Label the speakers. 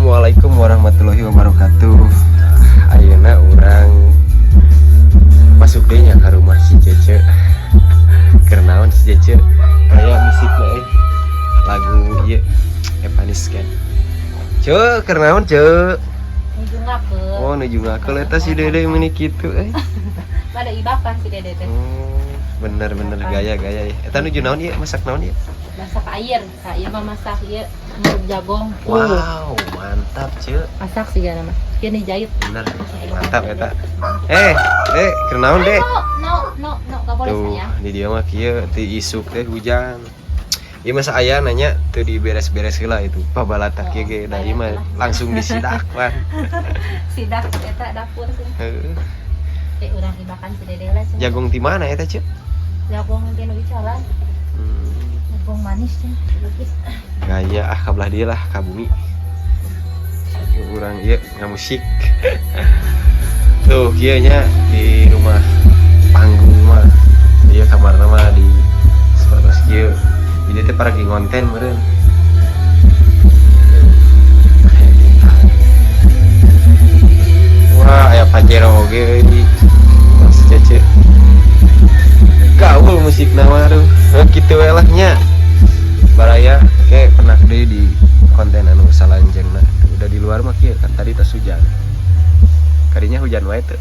Speaker 1: Assalamualaikum warahmatullahi wabarakatuh. Ayeuna urang masuk deui nya ka rumah si Cece. Keur naon si Cece? Kayak musikna euy. Lagu ieu Evanescence kan. Ce, keur naon, Ce?
Speaker 2: Nuju ngakeul.
Speaker 1: Oh, nuju ngakeul eta si Dede meni kitu euy.
Speaker 2: Pada ibakan si Dede teh.
Speaker 1: Bener bener gaya-gaya ya. Eta nuju naon ieu? Masak naon ieu?
Speaker 2: Masak air. Ka ieu mah masak ieu muruk jagong.
Speaker 1: Wow, mantap, Ce.
Speaker 2: Masak sih gana mah. Ieu nih jahit.
Speaker 1: Bener. Mantap eta. Eh, eh, keur naon, Dek?
Speaker 2: No, no, no, no, gak boleh,
Speaker 1: Tuh,
Speaker 2: sayang.
Speaker 1: Di dieu mah kieu ti isuk teh hujan. Ieu masa aya nanya teu diberes-beres heula itu. Pabalatak kieu ge da ieu mah langsung disidak pan.
Speaker 2: Sidak eta dapur sih.
Speaker 1: Heuh.
Speaker 2: Eh, urang ibakan si Dede lah cenah.
Speaker 1: Jagung ti mana eta, Ceu?
Speaker 2: Jagung ti nu icalan. Jagung manis sih. Lukis.
Speaker 1: Gaya ah ka belah dieu lah ka bumi. Urang ieu ngamusik. Tuh kieu nya di rumah panggung mah. Ieu kamarna mah di sapertos kieu. Jadi teh paragi ngonten meureun. Tuh, aya bintang. Wah, aya Pajero oge euy. Mas Cece. Gaul musikna mah aduh. Heuh, kitu we lah nya. Baraya ke pernah deui di konten anu salanjeungna. Udah di luar mah kieu kan tadi tos hujan. Kadinya hujan wae teu.